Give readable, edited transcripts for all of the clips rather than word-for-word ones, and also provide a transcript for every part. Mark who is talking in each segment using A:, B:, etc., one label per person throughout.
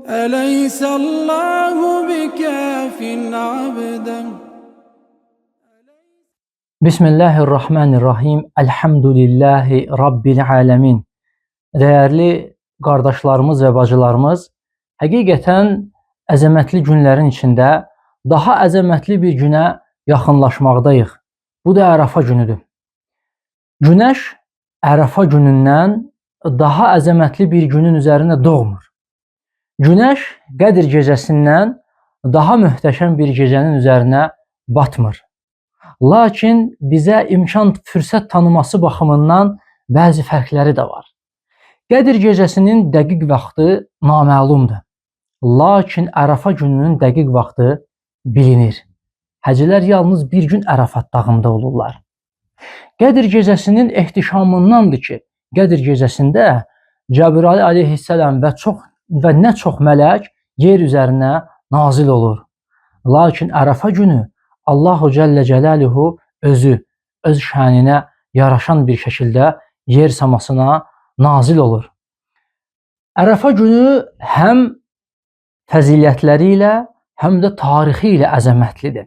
A: أليس الله بكاف عبده؟
B: Bismillahirrahmanirrahim. Elhamdülillahi Rabbil alemin. Dəyərli qardaşlarımız və bacılarımız, həqiqətən əzəmətli günlərin içində daha əzəmətli bir günə yaxınlaşmaqdayıq. Bu da Ərafa günüdür. Günəş Ərafa günündən daha əzəmətli bir günün üzərinə doğmur. Günəş Qədir gecəsindən daha möhtəşəm bir gecənin üzərinə batmır. Lakin bizə imkan, fürsət tanıması baxımından bəzi fərqləri də var. Qədir gecəsinin dəqiq vaxtı naməlumdur. Lakin Ərafa gününün dəqiq vaxtı bilinir. Həcilər yalnız bir gün Ərafat dağında olurlar. Qədir gecəsinin ehtişamındandır ki, Qədir gecəsində Cəbrail aleyhisselam və çox və nə çox mələk yer üzərinə nazil olur. Lakin Ərafa günü Allahu Cəllə Cəlaluhu özü öz şəninə yaraşan bir şəkildə yer samasına nazil olur. Ərafa günü həm fəzilətləri ilə, həm də tarixi ilə əzəmətlidir.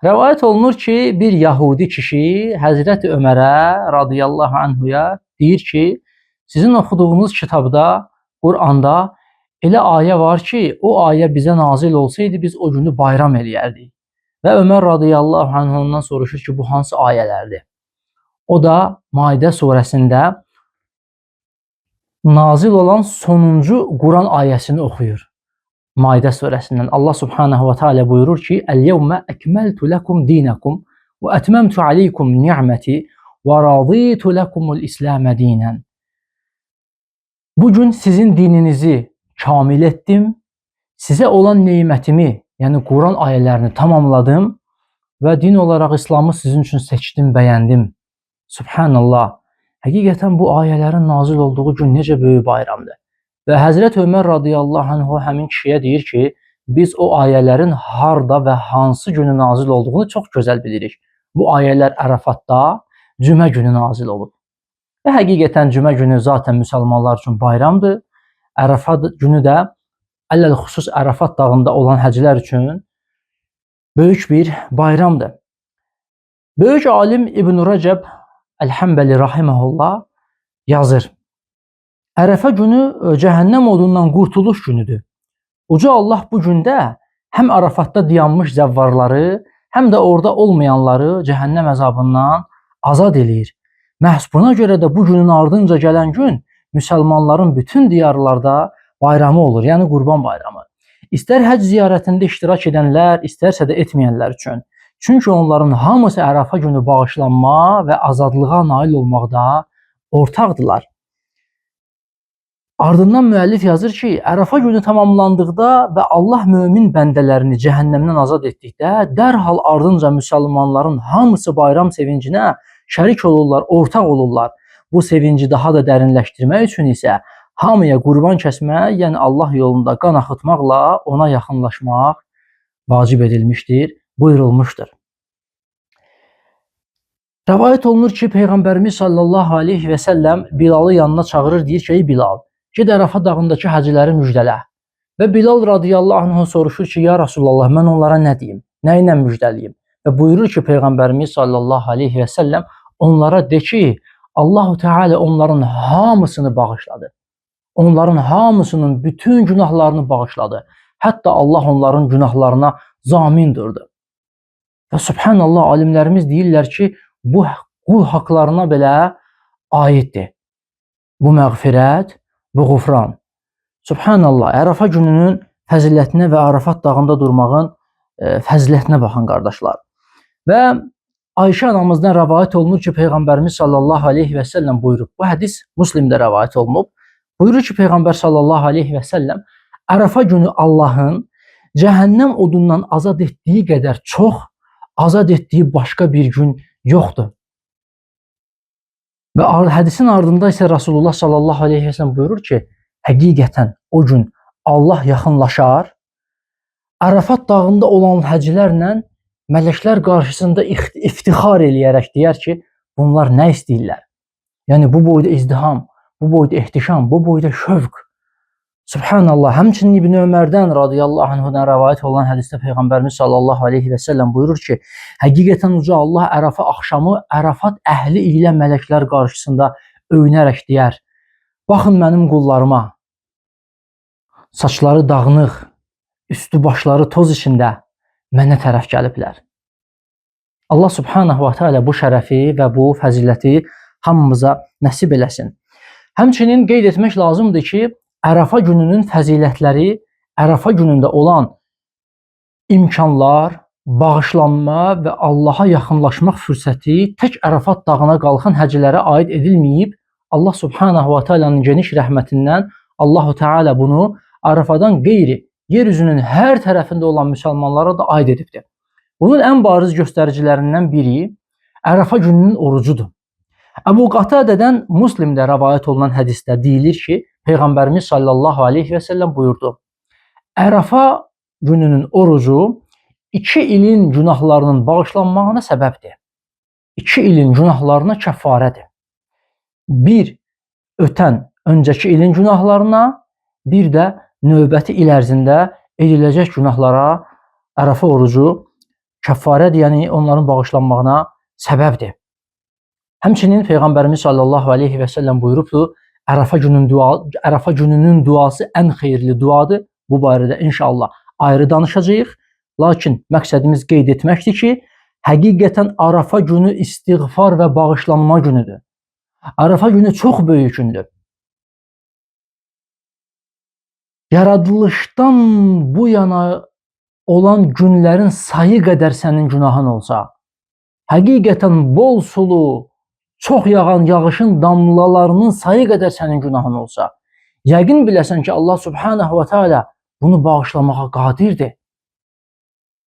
B: Rəvayət olunur ki, bir Yahudi kişi Həzrəti Ömərə radiyallahu anhuya deyir ki, sizin oxuduğunuz kitabda, Quranda elə ayə var ki, o ayə bizə nazil olsaydı biz o günü bayram eləyərdik. Və Ömər radiyallahu anh ondan soruşur ki, bu hansı ayələrdir? O da Maidə surəsində nazil olan sonuncu Quran ayəsini oxuyur. Maidə surəsindən Allah subhanahu və teala buyurur ki: "El-yevme ekmeltu lekum dinakum və etmemtu aleykum ni'meti və raditu lekumul İslam dinen." Bugün sizin dininizi kamil etdim, sizə olan nemətimi, yəni Quran ayələrini tamamladım və din olaraq İslamı sizin üçün seçdim, bəyəndim. Subhanallah. Həqiqətən bu ayələrin nazil olduğu gün necə böyük bayramdır. Və Həzrət Ömər radiyallahu anhu həmin kişiyə deyir ki, biz o ayələrin harda və hansı günü nazil olduğunu çox gözəl bilirik. Bu ayələr Ərafatda cümə günü nazil olub. Və həqiqətən cümə günü zaten müsəlmanlar üçün bayramdır. Ərafat günü də ələl-xüsus Ərafat dağında olan həcilər üçün böyük bir bayramdır. Böyük alim İbn Rəcəb Əl-Həmbəli rahimehullah yazır. Ərəfə günü cəhənnəm odundan qurtuluş günüdür. Uca Allah bu gündə həm Ərafatda dayanmış zəvvarları, həm də orada olmayanları cəhənnəm əzabından azad eləyir. Məhz buna görə də bu günün ardınca gələn gün müsəlmanların bütün diyarlarda bayramı olur, yəni Qurban Bayramı. İstər həcc ziyarətində iştirak edənlər, istərsə də etməyənlər üçün. Çünki onların hamısı Ərafa günü bağışlanma və azadlığa nail olmaqda ortaqdılar. Ardından müəllif yazır ki, Ərafa günü tamamlandıqda və Allah mömin bəndələrini cəhənnəmdən azad etdikdə, dərhal ardınca müsəlmanların hamısı bayram sevincinə şərik olurlar, ortaq olurlar. Bu sevinci daha da dərinləşdirmək üçün isə hamıya qurban kəsmək, yəni Allah yolunda qan axıtmaqla ona yaxınlaşmaq vacib edilmişdir, buyurulmuşdur. Rəvayət olunur ki, Peyğəmbərimiz sallallahu aleyhi və səlləm Bilalı yanına çağırır, deyir ki, ey Bilal, get Ərafa dağındakı həcciləri müjdələ. Və Bilal radiyallahu anh soruşur ki, ya Rasulallah, mən onlara nə deyim, nə ilə müjdəliyim? Və buyurur ki, Peyğəmbərimiz sallallahu aleyhi və səlləm onlara de ki, Allahu Teala onların hamısını bağışladı. Onların hamısının bütün günahlarını bağışladı. Hətta Allah onların günahlarına zamin durdu. Və subhanallah, alimlərimiz deyirlər ki, bu qul haqlarına belə aiddir. Bu məğfirət, bu qufran. Subhanallah, Ərafa gününün fəzilətinə və Ərafat dağında durmağın fəzilətinə baxın qardaşlar. Və Ayşə anamızdan rəvayət olunur ki, Peyğəmbərimiz sallallahu aleyhi və səlləm buyurub. Bu hədis Müslimdə rəvayət olunub. Buyurur ki, Peyğəmbər sallallahu aleyhi və səlləm Ərafa günü Allahın cəhənnəm odundan azad etdiyi qədər çox azad etdiyi başqa bir gün yoxdur. Və hədisin ardında isə Rasulullah sallallahu aleyhi və səlləm buyurur ki, həqiqətən o gün Allah yaxınlaşar, Ərafat dağında olan həccilərlə mələklər qarşısında iftixar eləyərək deyər ki, bunlar nə istəyirlər? Yəni bu boyda izdiham, bu boyda ehtişam, bu boyda şövq. Subhanallah, həmçinin İbn Ömərdən radiyallahu anhudan rəvayət olunan hədisdə Peyğəmbərimiz sallallahu aleyhi və səlləm buyurur ki, həqiqətən uca Allah Ərəfə axşamı Ərəfat əhli ilə mələklər qarşısında öyünərək deyər: Baxın mənim qullarıma, saçları dağınıq, üstü başları toz içində mənə tərəf gəliblər. Allah subhanahu və teala bu şərəfi və bu fəziləti hamımıza nəsib eləsin. Həmçinin qeyd etmək lazımdır ki, Ərəfə gününün fəzilətləri, Ərəfə günündə olan imkanlar, bağışlanma və Allaha yaxınlaşmaq fürsəti tək Ərəfat dağına qalxan həccilərə aid edilməyib. Allah subhanahu və teala'nın geniş rəhmətindən Allahu Teala bunu Ərəfadan qeyri yer üzünün hər tərəfində olan müsəlmanlara da aid edibdir. Bunun ən bariz göstəricilərindən biri Ərəfə gününün orucudur. Əbu Qatadədən Muslimdə rəvayət olunan hədisdə deyilir ki, Peyğəmbərimiz sallallahu aleyhi və səlləm buyurdu: Ərəfə gününün orucu 2 ilin günahlarının bağışlanmağına səbəbdir. 2 ilin günahlarına kəffarədir. Bir ötən öncəki ilin günahlarına, bir də növbəti il ərzində ediləcək günahlara Ərəfə orucu kəffarədir, yəni onların bağışlanmağına səbəbdir. Həmçinin Peyğəmbərimiz sallallahu aleyhi və səlləm buyurubdur: Ərəfə gününün duası ən xeyirli duadır. Bu barədə inşallah ayrı danışacağıq. Lakin məqsədimiz qeyd etməkdir ki, həqiqətən Ərəfə günü istiğfar və bağışlanma günüdür. Ərəfə günü çox böyük gündür. Yaradılışdan bu yana olan günlərin sayı qədər sənin günahın olsa, həqiqətən bol sulu, çox yağan yağışın damlalarının sayı qədər sənin günahın olsa, yəqin biləsən ki, Allah subhanahu və teala bunu bağışlamağa qadirdir.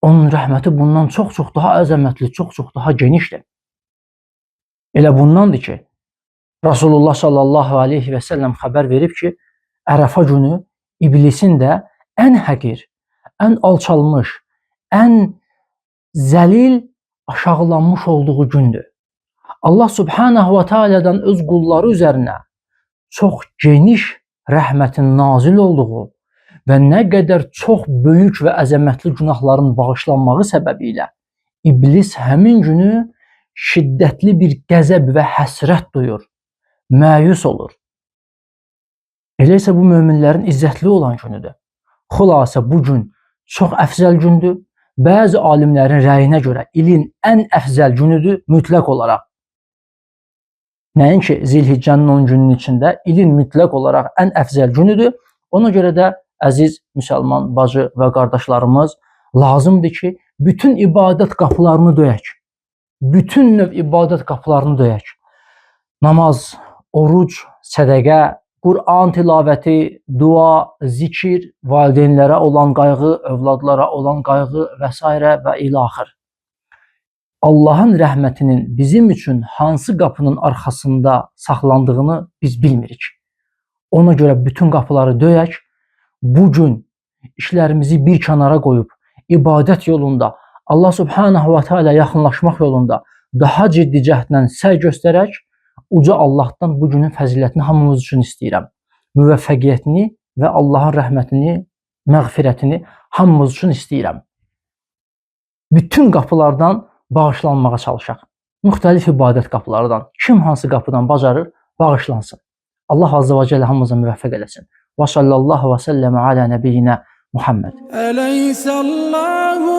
B: Onun rəhməti bundan çox-çox daha əzəmətli, çox-çox daha genişdir. Elə bundandır ki, Rasulullah sallallahu aleyhi və səlləm xəbər verib ki, Ərəfə günü iblisin də ən həqir, ən alçalmış, ən zəlil, aşağılanmış olduğu gündür. Allah subhanahu və teala'dan öz qulları üzərinə çox geniş rəhmətin nazil olduğu və nə qədər çox böyük və əzəmətli günahların bağışlanmağı səbəbilə iblis həmin günü şiddətli bir qəzəb və həsrət duyur, məyus olur. Elə isə bu möminlərin izzətli olan günüdür. Xülasə bu gün çox əfzəl gündür. Bəzi alimlərin rəyinə görə ilin ən əfzəl günüdür mütləq olaraq. Nəinki Zilhiccənin 10 gününün içində ilin mütləq olaraq ən əfzəl günüdür. Ona görə də əziz müsəlman bacı və qardaşlarımız lazımdır ki, bütün ibadət qapılarını döyək. Bütün növ ibadət qapılarını döyək. Namaz, oruc, sədəqə, Qur'an tilavəti, dua, zikir, valideynlərə olan qayğı, övladlara olan qayğı və s. və ilaxır. Allahın rəhmətinin bizim üçün hansı qapının arxasında saxlandığını biz bilmirik. Ona görə bütün qapıları döyək, bu gün işlərimizi bir kənara qoyub, ibadət yolunda, Allah subhanahu və teala yaxınlaşmaq yolunda daha ciddi cəhdlə səy göstərək, uca Allahdan bu günün fəzilətini hamımız üçün istəyirəm. Müvəffəqiyyətini və Allahın rəhmətini, məğfirətini hamımız üçün istəyirəm. Bütün qapılardan bağışlanmağa çalışaq. Müxtəlif ibadət qapılardan. Kim hansı qapıdan bacarır, bağışlansın. Allah azza və cəllə hamımıza müvəffəq eləsin. Və sallallahu və səlləmə alə nəbiyyinə Muhammed.
A: Əleyhissallahu.